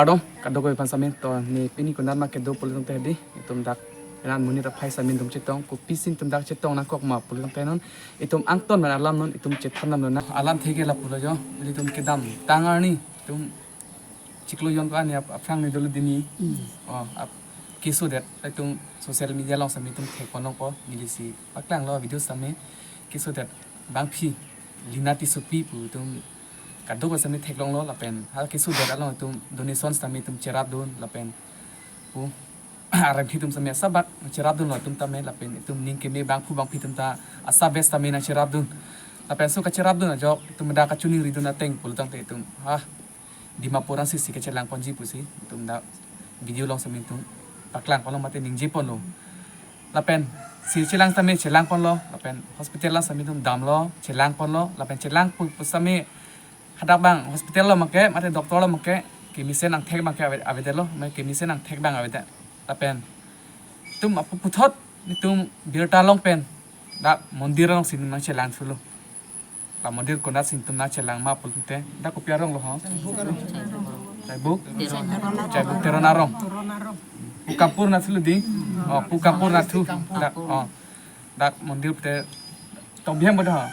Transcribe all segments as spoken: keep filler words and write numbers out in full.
Kardom, kadokave aphan sitame, to ne pini konat ma kedo pulo tangte hedi, itum dak ran monit aphai sitame itum chetong, kopi si itum dak chetong nangkok ma pulo tangte non, itum angton man alam non, itum chethan dam non. Alamthe ke lapulo jo, itum kedamtang arni, itum chiklo jon ko-an ni ap-, aphrang ni dolo dini. Hmm. Oh, ap, keso det, itum social media along sitame itum thekpon longpo, neli si paklanglo video sitame, keso det, bangphi, Lina Tissopi pu itum kadokave sitame theklonglo lapen, ha keso det along itum donation sitame itum cherapdun lapen, pu, arem atum sitame asap bak cherapdunlo itum tame lapen itum ning keme bangphu bangphi atum ta asap bes sitame nangcherapdun. Lapen laso kacherapdun ajok itum dak kachiningridun ateng pulo tangte itum, ha, Dimapur ansi si kachelangponji pusi, itum dak video along sitame itum paklangponlo mate ningjeponlo. Lapen si chelang sitame chelangponlo, lapen hospital along sitame itum damlo, chelangponlo, lapen chelang pu, pu sitame hadak bang hospital along abangke, mate doctor along abangke, kemesen angthek abangke ave-, avedetlo, mane kemesen angthek abang avedet. Lapen itum apu puthot, itum birta along pen, dak mondir along si nangchelangthulo. La mondir konat si itum nangchelang ma pulo tangte, dak kopi arong lo ho? Chaibuk? Chaibuk Teron arong. Pu Kampur nathulo dei? Oh, Pu Kampur nathu. Dak, oh. Dak mondir pute Tokbihem bodoh.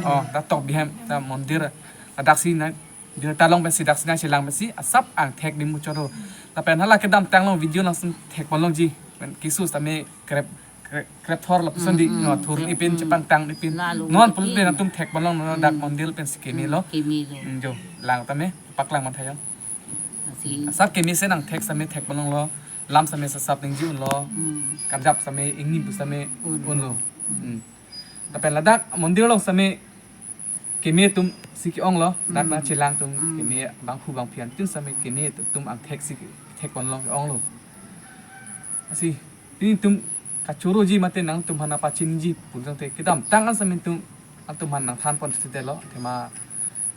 Oh, dak Tokbihem, dak mondir. Dak si na, birta along pensi dak si nangchelang pensi asap angthek dim muchot do. Lapen hala kedamtang along video langsung thekpon longji. Pen keso sitame krep, krep, krep thor lapuson dei. Hmm, hmm, no, thur krep, ipin, hmm, chepangtang ipin. Lalu non ipin. Pulo pen atum thekpon long, no, dak, hmm, mondir pensi kemelo. Hmm, kemelo. Hmm, jo, lang tame, paklang man tha jo. Asi. Asap kemesen angthek sitame thekpon longlo. Lam sitame asap ningje unlo. Hmm. Karjap sitame ingni pu sitame un, unlo. Hmm. Lapen ladak mondir along sitame keme atum si ke-onglo, dak, hmm, nangchelang atum, hmm, keme bangphu bangphi antin sitame keme atum angthek si thekpon long ke-onglo. Asi, pini itum kachoroji mate nangtumphan nangpachiniji pulo tangte kedamtang an sitame itum nangtumphan nangthanpon thekthedetlo, athema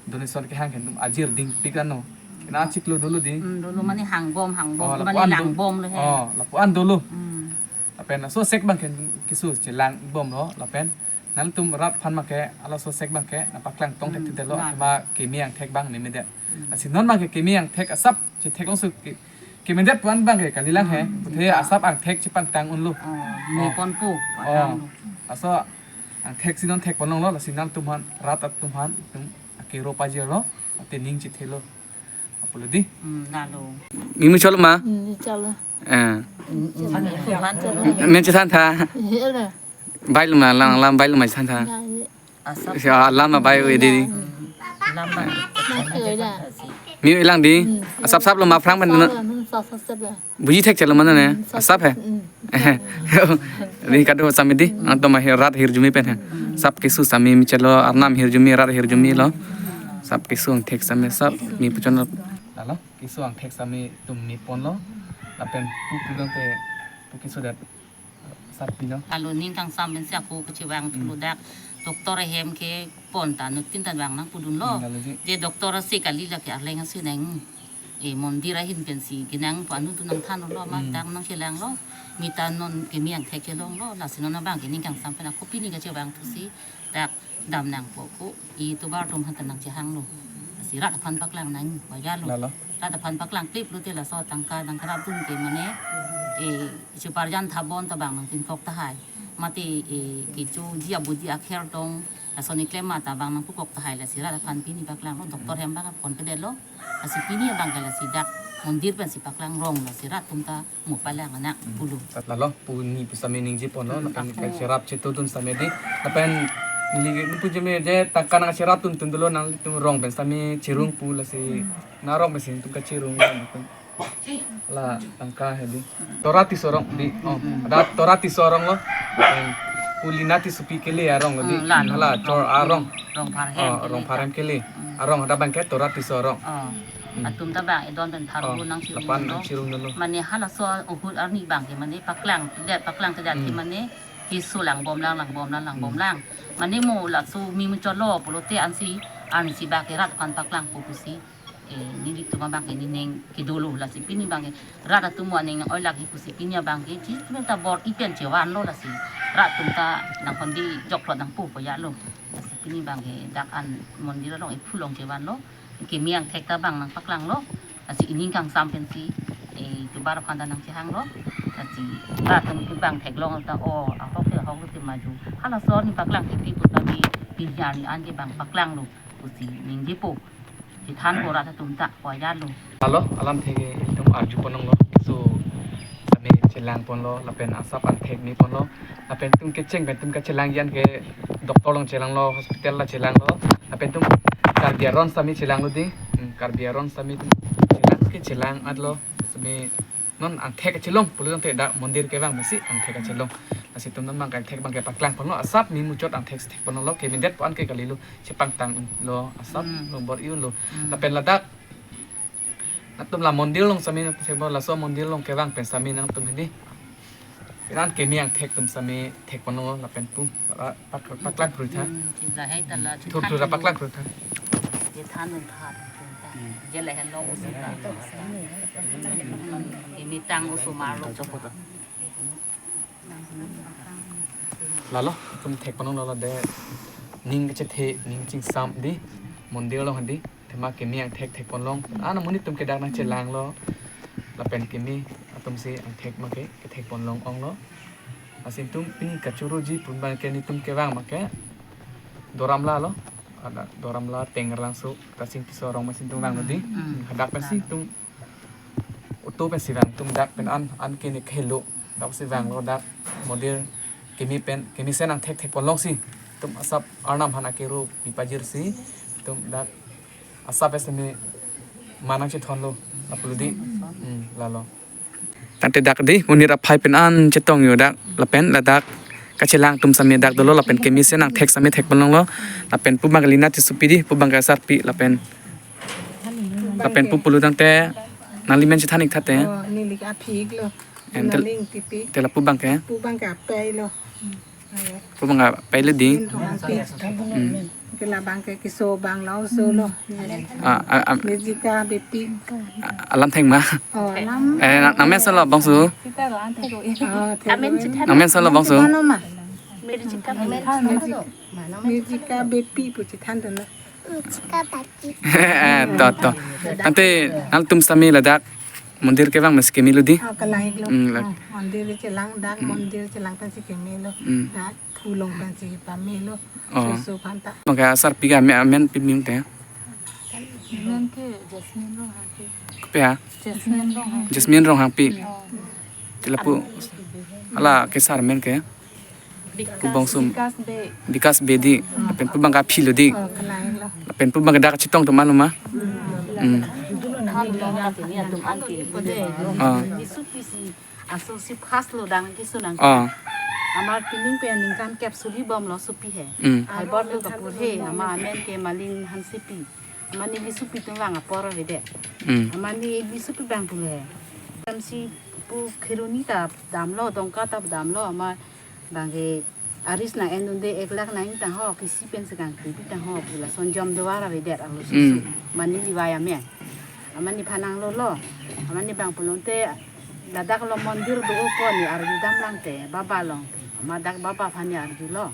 donation kehang ke itum ajir dingpik anlo. Kena chiklo dolo dei. Hmm, dolo mane hangbom, hangbom, oh, mane lapu-an do-, langbomlo he. Oh, lapu-an dolo. Hmm. Lapen laso sek abangke keso chelangbomlo, lapen nangtum rat aphan abangke, halaso sek abangke, nangpaklang tong, hmm, thekthedetlo, la, athema keme angthek abang memedet. Hmm. Lasi non abangke keme angthek asap chetheklongso ke, kemedet pu-an abangke kalilang he, hmm, puthe asap angthek chepangtang unlo. Oh, oh, meponpo, oh, patang lo. Laso angthek si non thekpon longlo, lasi nangtumphan, rat atumphan, itum akero pajirlo, mate ning chethelo. Apotlo dei. Hmm, lalo. Mimi cholo ma? Hmm, cholo. Eh. Hmm, cholo. Men chethan tha. Iya, lah. Bai luma lang, lang bai luma chethan tha. Nah, iya. Asap. Si alam ma bai oi dei. Hmm. Lama. Nah, iya, iya. Mi ilang dei. Hmm. Asap sap luma aphrang pen. Sap, hmm, sap, sap, sap, ya. Buji thek chalo mana ne? Hmm, sap, asap he. Hmm. Dei kado sitame dei, hmm, nangtum ahi rat ahirjume pen he. Hmm. Asap keso sitame mi chalo, arnam ahirjume, rat ahirjume lo. Hmm. Asap keso angthek sitame asap mi puchotlo. Lalo, keso angthek sitame itum meponlo. Lapen pu pulo tangte, pu keso det asap pilo. Lalo ning kangsam pensi ako kachevang, hmm, pulo dak. Doctor ahem kepon ta nutin ta vang nangpudunlo. Hmm, lalo dei. Je doctor asi kali lake arleng asi nang. E mondir ahin pensi kenangpo anuttu nangthanlo, ma, hmm, dak nangchelanglo. Mita non keme angthek chelonglo, lasi non abangke ning kangsam pen ako pini kachevangthusi dak dam nangpo ko, e YouTuber atum aphan ta nangchehanglo. Lasi rat aphan paklang nang, wajalo. Lalo. Rat aphan paklangkle pulote laso tangka, tangka rapdun ke mane, e, chuparjan thabon ta bang nangtinkok tahai. Mate, e, kechoji abodi akher tong, lason keklem ma ta bang nangpukok tahai, lasi rat aphan pini paklanglo, doctor hem abang ponpedetlo. Lasi pini abangke lasi dak mondir pensi paklang rong, lasi rat atum ta mo palang anak, hmm, pulo. Lalo, pu ni pu sitame ningjeponlo, hmm, lapen ako kacherap chetodun sitame dei. Lapen neli pu jeme je tangka nangcherapdun tun dolo, nangtum rong pen sitame cherung pu, lasi, hmm, nang rong pensi itum kacherung. La tangka he dei. Tora Tisso arong dei. Oh, hmm, hmm, ada Tora Tisso aronglo. Lapen pu Lina Tissopi kele aronglo dei. Hmm, lalo. Hala, chor arong. Rong Pharhem, oh, kele, Rong Pharhem ta kele. Hmm. Arong hadak abangke Tora Tisso arong. Oh. Hmm. Atum ta bang edon pen pharo, oh, nangcherung, lapen lo, nangcherungdunlo. Mane halaso ahut arni abangke mane paklangdet, paklangdet ke, hmm, mane keso langbomlang, langbomlang, langbomlang. Hmm. Mane mo laso mi muchotlo pulote ansi, ansi abangke rat aphan paklangpo pusi. E, nelitum abangke nening kedolo, lasi pini abangke rat atum mo aning oilak hi pusi pini abangke, chis meta bor-i pen chevanlo lasi. Rat atum ta nangkon di joklo nangpo po ya lo. Lasi pini abangke dak an mondir along iphu along chevanlo. Keme angthek ta bang nangpaklanglo. Lasi ining kangsam pensi, eh, tubar aphan ta nangchehanglo. Lasi rat atum kebang theklong ta, o, ahok ke ahok ke maju. Halaso arni paklang thekti pu ta bi, bi arni an kebang paklanglo pusi ningjepo. Chethanpo rat atum ta, ko ajatlo. Lalo, alamthe ke itum arju ponlonglo. So, sami chelang ponlo, lapen asap angthek me ponlo. Lapen itum kecheng pen itum kachelangji an ke doctor along chelanglo, hospital la chelanglo. Lapen itum Karbi Aron sami chelanglo dei. Hmm, Karbi Aron sami itum chelang ke chelang atlo. Sami non angthek kachelong, pulo tangte dak mondir kevang masi angthek kachelong. Lasi itum non abang ke angthek abang ke paklang ponlo, asap me muchot angthek si thek ponlonglo, kemedet pu an ke kalilo, chepangtanglo, asap Hmm. lo bor-i unlo. Hmm. Lapen ladak nangtum la mondir along sami nangtum thekpo, laso mondir along kevang pen sami nangtum hini. Penang keme angthek atum same thek ponlonglo lapen pu, pa-, pak-, paklang pru tha. Hmm, chinta hai ta la, Thur thur chethan paklang pru tha. Chethan un tha. Hmm. Je le hen lo oso ta. Keme tang oso mar lo. Lalo, itum thek ponlonglo, lalo de ning kachethe, ning chingsam dei, mondir along handi. Thema keme angthek thek ponlong. Ana monit atum ke dak nangchelanglo. Lapen keme atum si angthek ma ke, kethek ponlong onglo. Lasi itum pini kachoruji pu abang ke nelitum kevang ma ke Doramla lo. Ada Doramla Tengrlangso, Tasing Tisso arong ma si itum vanglo dei. Hmm. Hadak pensi itum auto pensi vang, itum dak pen an, an ke ne khelo. Dak si vanglo, dak mondir keme pen, kemesen angthek thek ponlongsi itum asap Arnam aphan akero pipajirsi itum dak asap sami ma nangchethonlo, lapulo dei. Hmm, lalo. Tangte dak dei, monit aphai pen an chetong yo dak, lapen ladak kachelang atum sami dak dolo, lapen kemesen angthek sami thek ponlonglo, lapen pu abang ke Lina Tissopi dei, pu abang ke asarpi, lapen, lapen pu pulo tangte, nangli men chethan ik tha te. Oh, neli ke aphi iklo. Em, tel-, Nangli ingtipi. Te la pu abang ke? Pu abang ke Apei lo. Pu abang ke Apei lo dei. Min Ronghangpi. Hmm. Ke la abang ke keso abang la oso lo. Ah, ah, ah. Mirjika Beypi. Ah, alam theng ma? Oh, alam. Eh, nang, nang men solo bangso? Oh, theng. Amen chethan. Nang men solo bangso? Chethan lo ma? Mirjika Beypi. Mirjika Beypi pu chethan dun lo. Eh, to, to. Tangte nangtum sami ladak mondir kevang masi kemelo dei. Oh, kalang iklo. Hmm, lak. Oh, mondir chelang dak, Hmm. mondir chelang pensi kemelo. Hmm. Dak phu along pensi pamelo. Oh. Soso aphan ta. Abang ke asarpi ke amen, amen pi me te? Amen ke Jasmine Ronghangpi. Kopi ha? Jasmine Ronghangpi. Jasmine Ronghangpi. Oh. Te lapu hala kesar amen ke? Pu bangso Bikas Bey. Bikas Bey dei. Lapen pu abang ke aphi lo dei. Oh, kalang iklo. Lapen pu abang ke dak chetong atum ma lo ma? Hmm. Ah. Aso si first lo dang keso nang. Ah. Amar pining pen ningkan kep suri bomlo sopi he. Hmm. Hai bor lo kapur he, ama amen ke Malin Hansepi. Ama neli sopi atum vang apor avedet. Hmm. Ama neli sopi abang pulo he. Tamsi pu Kheroni ta damlo, Dongka ta damlo, ama abang ke aris nang en dunde, ek lakh nang tang ho, kisi pen sekang kripi tang ho, pu lason jom dovar avedet arlo susu. Mm. Mane neli vai amen. Ama nephan nanglolo. Ama ne abang pulote ladak lo mondir do-o ko ne arju damlang te, Baba along. Ama dak Baba aphan ne arjulo.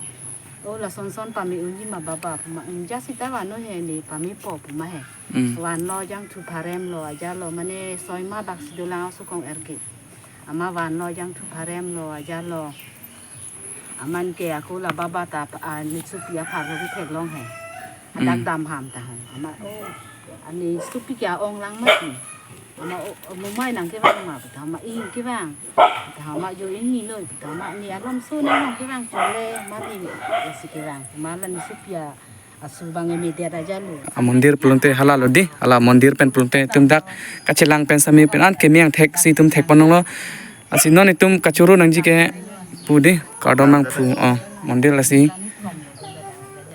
O lason son pame unji ma Baba, pu ma unja sita vano he ne pamepo pu ma he. Mm. Vanlo jangthu pharem lo ajatlo, mane soi ma bak si dolang asukong erke. Ama vanlo jangthu pharem lo ajatlo. Aman ke ako la Baba ta, ah, ne sopi aphar lo theklong he. Adak Hmm. dam ham ta han. Ama, oh, ane sopi ke a-ong lang mati. Ama, oh, oh, mumai nangkevang ma, pu ta ama, ing kevang. Pu ta ama, jo ingni noi, pu ta ama, ne alam so nangkevang chole, mati ne, ya si kevang. Ama la ne sopi a, asu abang emedia da jalo. A mondir pulote hala lo dei, hala mondir pen pulote itum dak kachelang pen sami pen an keme angthek si itum thek ponlonglo. Lasi non itum kachoro nangji ke pu dei, kardom nangphu, oh, mondir lasi.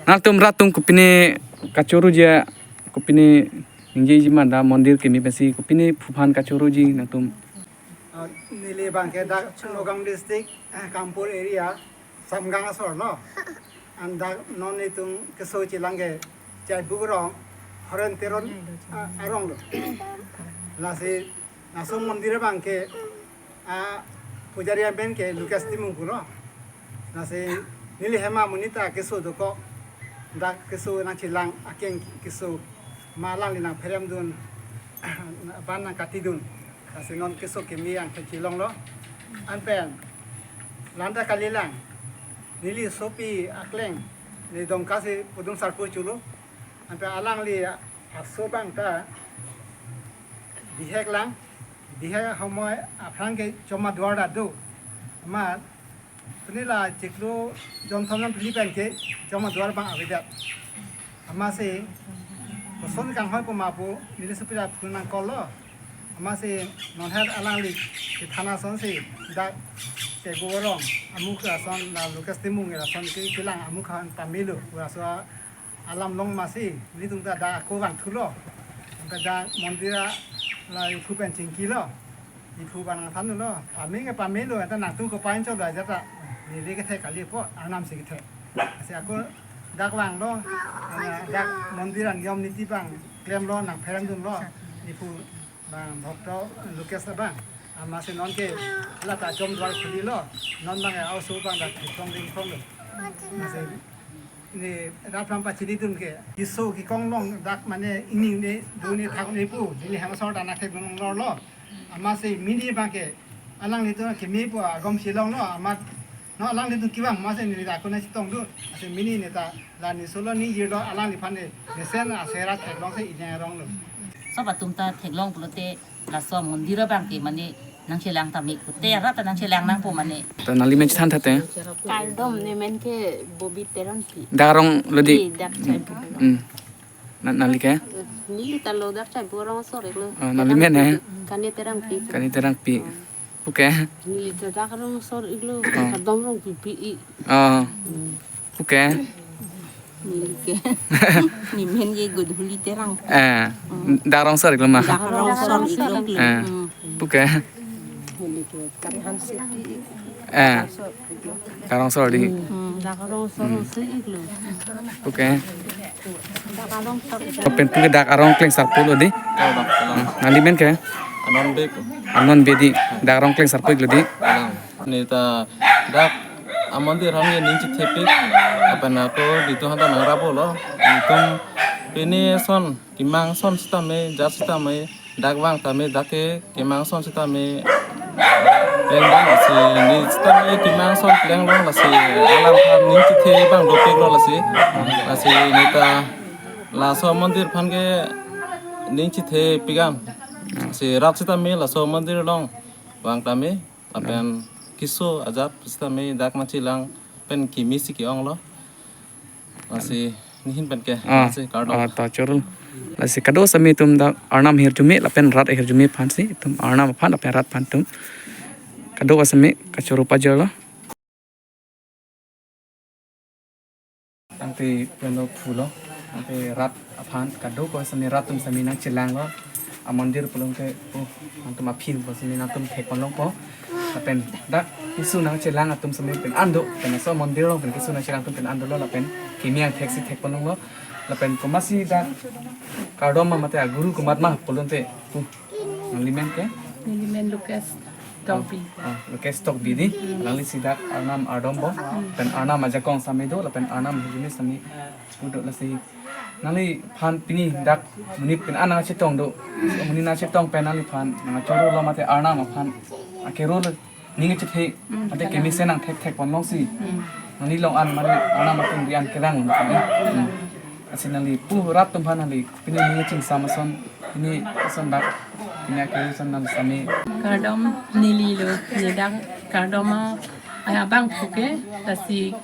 Nangtum rat atum kopine kachoroji, kopine ningjeji ma dak mondir keme pensi, kopine phu aphan kachoroji nangtum? Ah, neli abang ke dak Nagaon district, ah, Kampur area, Samgang asor lo. An dak non itum keso chelang ke Chaibuk arong, Horen Teron, ah, arong lo. Lasi laso mondir abang ke, ah, pujari amen ke Lucas Timung pulo. Lasi neli hem amonit ta keso dokok, dak keso nangchelang akeng keso, ma alangli nangpherem dun. ban nangkatidun. Lasi non keso kimi angthek kelonglo. Anpen lanta kalilang, neli sopi akleng, ne Dongka si pudun sarpo chulo. Anpen alangli aso abang ta bihek lang, bihek ahomoi aphrang ke choma duar ta do. Amat pini la chiklo jonthom nang pili pen ke choma duar abang avedet. Amatsi koson kanghoi po ma pu neli sopi ta phone nangkoklo. Amatsi non het alangli kethana asonsi dak Tegu Arong amukha ason, la Lucas Timung ason ke kelang amukha pamelo. Laso alam long amatsi nelitum ta dak ako vangthulo. Anke dak mondir la iphu pen chingkilo. Iphu abang nangthanlo. Pame ke pamelo, anta nangtum kopai chotlo ajat ta. Neli kethek kali po, Arnam si kethek. Lasi ako dak vanglo. Dak mondir aniyom niti abang klemlo, nangpherangdunlo. Iphu abang, bhokto Lucas abang. Amatsi non ke lata chom duar khulilo. Non abang a-oso abang dak thekpon ringpon lo. Amatsi ne rat aphan pachinidun ke, keso kekong along dak mane ingning ne do ne thak ne pu, neli hang asor ta nangthekdun longlorlo. Amatsi mini abang ke alanglitum keme pu agom si longlo, amat non alanglitum kevang amatsi neli ta ako nangchetongdun. Lasi mini ne ta la ne solo ne jirlo, alangliphan ne mesen aser athek alongsi inang aronglo. Sob atum ta theklong pulote laso mondir abang ke mane nangchelang tame, pute rat ta nangchelang nangpo mane. Ta nangli men chethan thate. Kardom, ne men ke Bobi Terangpi. Dak arong lo di. Di dak Chaipu. Hmm. Na, nangli ke? Neli ta lo dak Chaipu arong asor iklo. Oh, nangli men, eh? Kani Terangpi. Kani Terangpi. Pu ke? Neli ta dak arong asor iklo. Oh. Kardom Rongpipi i. Oh. Hmm. Pu ke? Neli ke. Ne men ke Godhuli Terang. Eh, dak arong asor iklo ma? Dak arong asor iklo. Eh. Hmm. Pu ke? Neli ke Karihan Seti. Eh. Dak arong asor di. Hmm, dak arong asor si iklo. Pu ke? Dak arong asor iklo. Lapen pu ke dak arong kleng sarpo lo di. Oh, dak, dak. Hmm, nangli men ke? Anon Bey. Anon Bey di. Dak arong kleng sarpo iklo di. Alang. Ne ta dak amondir aphan ke ning chethepik. Lapen ako nelitum aphan ta nangraplo. Nelitum pini ason, kemang ason sitame, jat sitame, dak vang tame, dak ke kemang ason sitame plengdam, lasi ne sitame kemang ason plengdam, lasi alang aphan ning chethe abang dopiklo, lasi, lasi ne ta laso mondir aphan ke ning chethepik an. Lasi rat sitame laso mondir along vang tame, lapen keso ajat sitame dak nangchelang pen kimi si ke-onglo. Lasi nehin pen ke, ah, lasi kardom. Ah, ta choro. Lasi kadokave setame itum dak Arnam ahirjume lapen rat ahirjume aphansi itum Arnam aphan lapen rat aphan itum kadokave setame kachoro pajirlo. Tangte peno phulo, tangte rat aphan kadokave setame rat atum setame nangchelanglo. Amondir pulote, oh, nangtum aphi pu setame nangtum thekpon longpo. Lapen dak keso nangchelang atum setame pen an do, pen laso mondir along pen keso nangchelang atum pen an dolo, lapen kimi angthek si thekpon longlo. Lapen komatsi dak kardom ma mate aguru komat ma pulote, oh, nangli men ke? Neli men Lucas Tokbi. Ah, Lucas Tokbi di. Alangli si dak Arnam ardom bom. Pen Arnam ajakong setame do, lapen Arnam ahirjume setame pu do, lasi nangliphan pini dak monit pen an nangchetong do. Monit nangchetong pen nangliphan nangchorolo mate Arnam aphan akero lo ning chethe. Hmm, mate kemesen nangthek thekpon longsi. Hmm. Nangli along an mane Arnam atum ri an kelang lo. Hmm. Lasi nangli pu rat atum aphan nangli pini ning chingsam ason, pini ason dak, pini akero ason nang setame. Kardom neli lo, ne dak kardom a, ai abang pu ke, lasi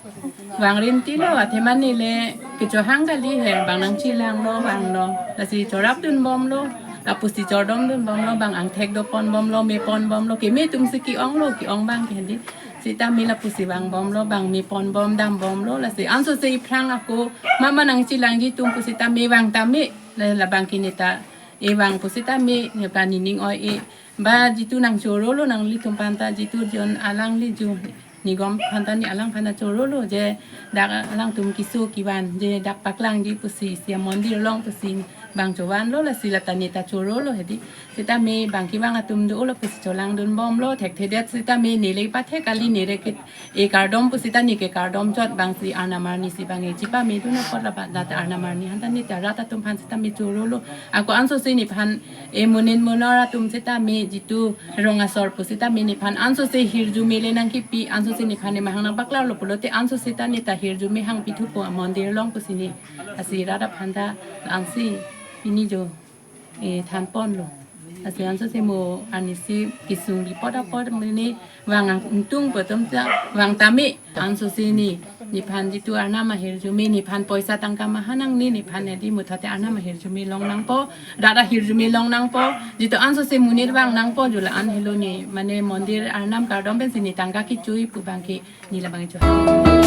vang rinti lo, athema neli kechohang kali he, bang nangchelanglo, vanglo, lasi chorapdun bomlo, lapusi chordomdun bomlo, bang angthek dopon bomlo, mepon bomlo, keme atum si ke-onglo, ke-ong abang ke hedi. Sitame lapusi vang bomlo, bang mepon bom dam bomlo, lasi anso si iphrang ako, mama nangchelangji atum pu sitame vang tame, la, labang ke ne ta, e vang pu sitame, ne ta nening oi-e, ba jitu nangchorolo nanglitum aphan ta, jitu jon alangli ju, nigom aphan ta ne alang aphan ta chorolo, je dak alangtum keso kevan, je dak paklangji pusi, isi amondir along pusi, bang chovan lo, lasi lata ne ta choro lo hedi. Seta me bang kevang atum dolo pusi cholangdun bomlo, thekthedet seta me nele pathek kali, nele ke e kardom pusita ne ke kardom chot bangsi arnam arni si bang e chipamedun apot labat lata arnam arni aphan ta ne ta rat atum aphan seta me choro lo. Ako ansose nephan e monit monor atum seta me jitu rong asor pusita me nephan ansose hirjume le nangkepi, ansose nephan ne mahang nangpaklar lo pulote ansose ta ne ta hirjume hangpithupo mondir along pusi ne. Lasi rat aphan ta ansi pini jo e thanpon lo. Lasi ansose mo arnisi kesung ri apot apot mene vang angtung pu atum ta vang tame ansose ne nephan jitu arnam ahirjume nephan poisa tangka maha nangne, nephan edi muthate arnam ahirjume long nangpo, rat ahirjume long nangpo, jitu ansose monit vang nangpo, jula an helo ne mane mondir arnam kardom pensi ne tangka kechui pu bang ke ne labang cho.